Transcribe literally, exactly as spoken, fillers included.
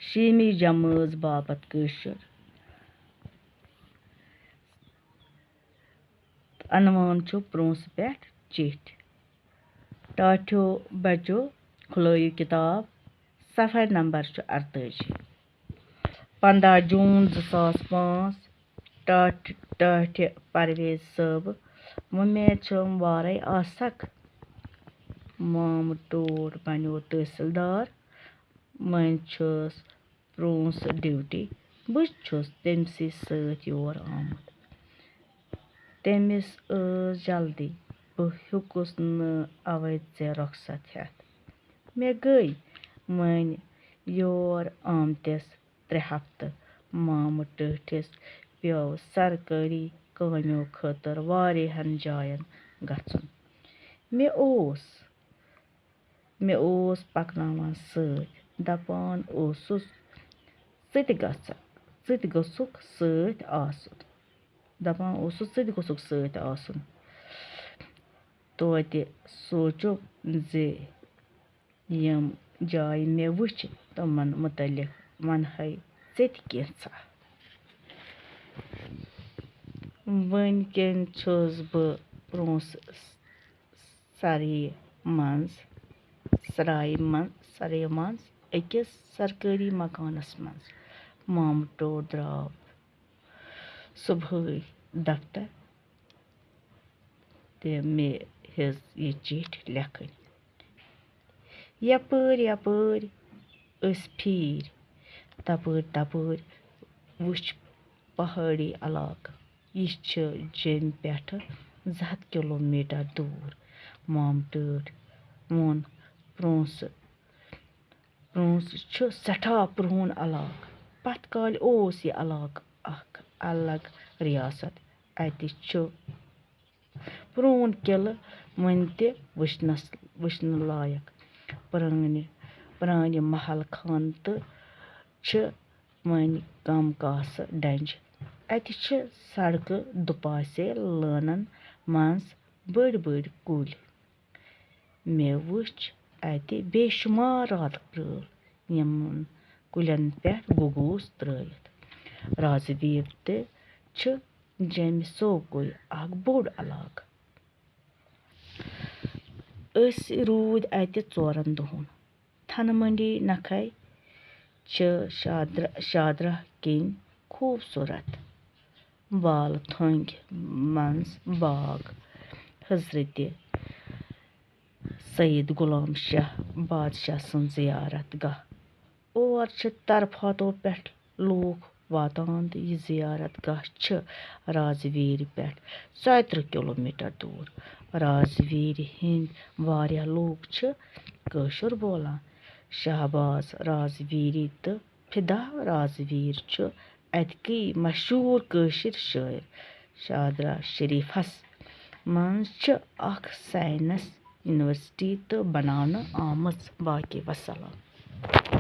شیمی جمٲژ باپتھ کٲشُر۔ عنوان چھُ پرونٛسہٕ پٮ۪ٹھ چِٹھۍ۔ ٹاٹھیو بچو، کھُلٲیِو کِتاب، صفحہ نمبر چھُ اَرتٲجی۔ پنٛداہ جوٗن زٕ ساس پانٛژھ، ٹاٹھ-، ٹاٹھہِ پرویز صٲبہٕ، وۄمید چھم وارے آسکھ۔ مامہٕ ٹوٹھ بنیو تحصیلدار، وۄنۍ چھُس پرونٛسہٕ ڈیوٹی۔ بہٕ چھُس تٔمسٕے سۭتۍ یور آمُت۔ تٔمِس ٲس جلدی، بہٕ ہیوٚکُس نہٕ اَوَے ژےٚ رۄخصت ہٮ۪تھ۔ مےٚ گٔے وۄنۍ یور آمتِس ترٛےٚ ہفتہٕ۔ مامہٕ ٹٲٹھِس پیوٚو سرکٲری کٲمیو خٲطرٕ واریاہن جاین گژھُن۔ مےٚ اوس، مےٚ اوس پکناوان سۭتۍ، دپان اوسُس، "ژٕ تہِ گژھکھ، ژٕ تہِ گوٚژھُکھ سۭتۍ آسُن۔" دپان اوسُس، "ژٕ تہِ گوٚژھُکھ سۭتۍ آسُن۔" توتہِ سوٗنٛچُم زِ یِم جایہِ مےٚ وٕچھِ، تِمن مُتعلق وَنہَے ژےٚ تہِ کینٛژھا۔ وٕنکٮ۪ن چھُس بہٕ پرونٛسہٕ سرایہِ منٛز، سرایہِ منٛز، سرایہِ منٛز أکِس سرکٲری مکانس منٛز۔ مامہٕ ٹوٹھ درٛاو صُبحٲے دفتر تہٕ مےٚ ہیٚژ یہِ چِٹھۍ لیکھٕنۍ۔ یپٲرۍ یپٲرۍ أسۍ پھیٖرۍ، تپٲرۍ تپٲرۍ وٕچھ پہٲڑی علاقہٕ۔ یہِ چھِ جیٚمہِ پٮ۪ٹھٕ زٕ ہتھ کلوٗ میٖٹر دوٗر۔ مامہٕ ٹٲٹھۍ ووٚن، "پرونٛسہٕ، پرونٛسہٕ چھُ سٮ۪ٹھاہ پرٛون علاقہٕ۔ پتھ کالہِ اوس یہِ علاقہٕ اکھ الگ ریاست۔ اتہِ چھُ پرٛون قلعہٕ وُنہِ تہِ وٕچھنَس، وٕچھنہٕ لایق۔ پرٛانہِ، پرٛانہِ محل خانہٕ تہٕ چھِ وۄنۍ کم کاسہٕ ڈنٛجہِ۔ اتہِ چھِ سڑکہٕ دُپاسے لٲنن منٛز بٔڑۍ بٔڑۍ کُلۍ۔ مےٚ وٕچھ اتہِ بے شمار راتہٕ کرٛٲل، یِمن کُلٮ۪ن پٮ۪ٹھ گوٚگوٗس ترٲوِتھ۔ رازٕ ویٖر تہِ چھِ جیٚمہِ سوکُے اکھ بوٚڑ علاقہٕ۔ أسۍ روٗدۍ اتہِ ژورن دۄہن۔ تھنہٕ منڈی نکھے چھِ شادرا-، شادراہ کِنۍ خوٗبصوٗرت بالہٕ تھوٚنٛگۍ منٛز باغ حضرت سید غلام شاہ بادشاہ سٕنٛز زیارت گاہ۔ اور چھِ طرفاتو پٮ۪ٹھ لوٗکھ واتان تہٕ یہِ زیارت گاہ چھِ رازٕ ویٖرِ پٮ۪ٹھ ژۄیہِ ترٕٛہ کلوٗ میٖٹر دوٗر۔ رازٕ ویٖرِ ہٕنٛدۍ واریاہ لوٗکھ چھِ کٲشُر بولان۔ شہباز رازٕ ویٖری تہٕ فدا رازٕ ویٖر چھُ اتِکی مشہوٗر کٲشِر شٲعر۔ شادرا شریفس منٛز چھِ اکھ ساینس یونیورسٹی تہٕ بناونہٕ آمٕژ۔ باقی وسلام۔